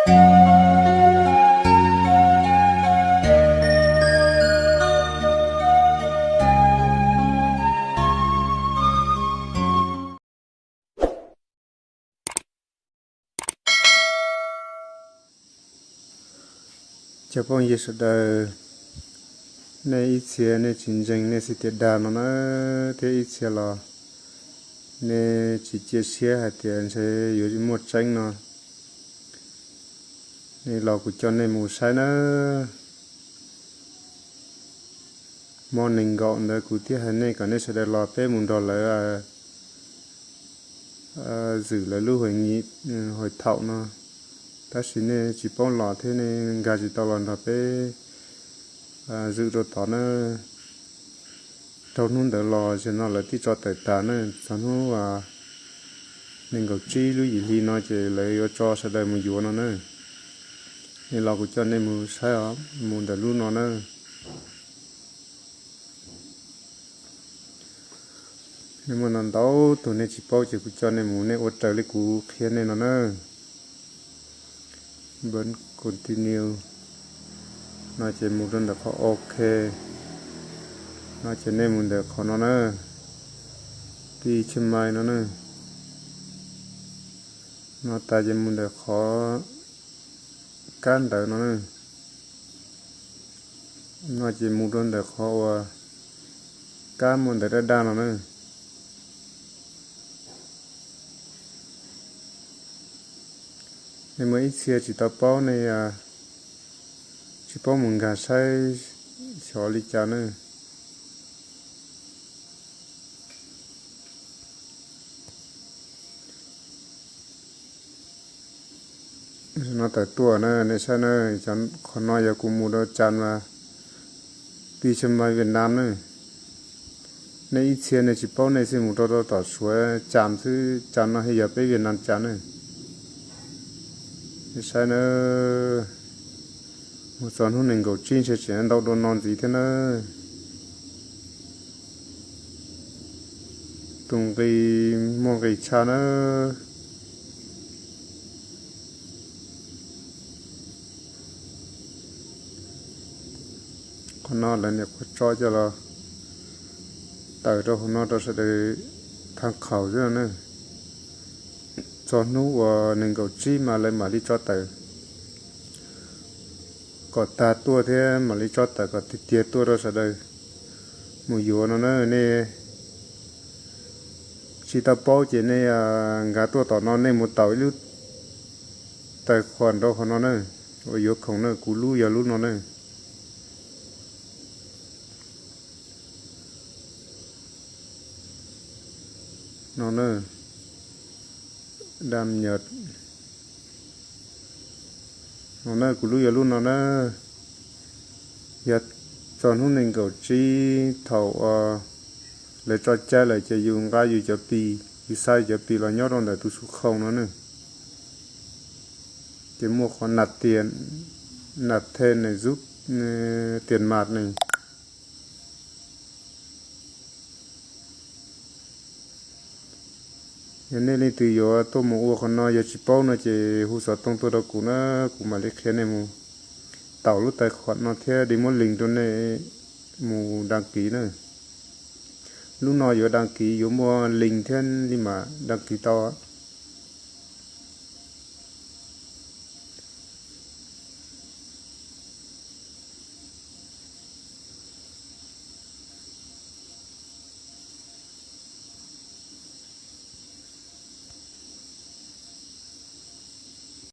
Cov phooj ywg sawv daws, nej ib txhia nej tsis ntseeg nej xwb tias dag no na, thiab ib txhia los nej tsis cia siab hais tias ntshe yuav muaj tseeb no, nej los kuv coj nej mus saib nawb. Hmo nees nkaum ntawd kuv thiaj hais nej kom nej sawv daws los peb mus nrog lawv zwm lawv lub hais thaum no, tab sis nej tsis paub los thiab nej nkag tsis tau los nrog peb zwm rau tod na. Rau hnub ntawd los zaum no lawv twb tso tawm tas na, txog hnub nees nkaum tsib lub yim hli no ces lawv yuav tso sawv daws mus yuav no na. Nej los kuv coj nej mus saib os, mus ntawm lub no na. Nej muaj ntau ntau tus nej tsis paub ces kuv coj nej mus, nej ua raws li kuv qhia nej no na. Npaj continue no ces mus rau ntawm qhov OK no ces nej mus ntawm qhov no na, tij Chiang Mai no na. No tas ces mus ntawm qhov kab ntawd no na. No ces mus rau ntawm qhov uas kab muaj ntawv daj daj no na. Nej muaj ib txhia tsis tau paub ne, tsis paub mus nkag saib xyov li cas na. No tawm tuaj na, nej saib na, qhov no yog kuv mus rau Cam mas, tij Chiang Mai Vietnam na. Nej ib txhia nej tsis paub nej xij mus rau rau tom Suav Cam xwb, Cam no yog peb Vietnam Cam na. Nej saib na, mus txog hnub nees nkaum tsib ntshe tseem ntau dua no ntxiv thiab na. Tus nqi muaj nqis tshaj na. Qhov no lawv niam qhuav tso coj los tawm rau hauv no rau sawv daws tham khawm xwb no na. Txog hnub uas nees nkaum tsib mas lawv mam li tso tawm kom tag tuaj thiab mam li tso tawm kom tiag tiag tuaj rau sawv daws mus yuav no na. Nej tsis tau paub ces nej nkag tuaj tom no nej mus taus ib lub taig khuam rau qhov no na, uas yuav khoom na, kuv lub yog lub no na. No na, dam nyam no na, kuv lub yog lub no na. Yog txog hnub nees nkaum tsib thaum lawv tso cai lawm ces yus nqa yus cov pi, yus xa yus cov pi los nyob rau ntawm tus xu khoo no na. Ces muaj qhov nab tias, nab the ne, zub tias mas ne. Yog nej leej twg yuav tuaj mus ua qhov no yog tsis paub no ces hu xov tooj tuaj rau kuv na, kuv mam li qhia nej mus taus lub tais khuam no thiab li muab link rau nej mus đăng ký na. Lub no yuav đăng ký yuav muaj link thiab li mam đăng ký tau.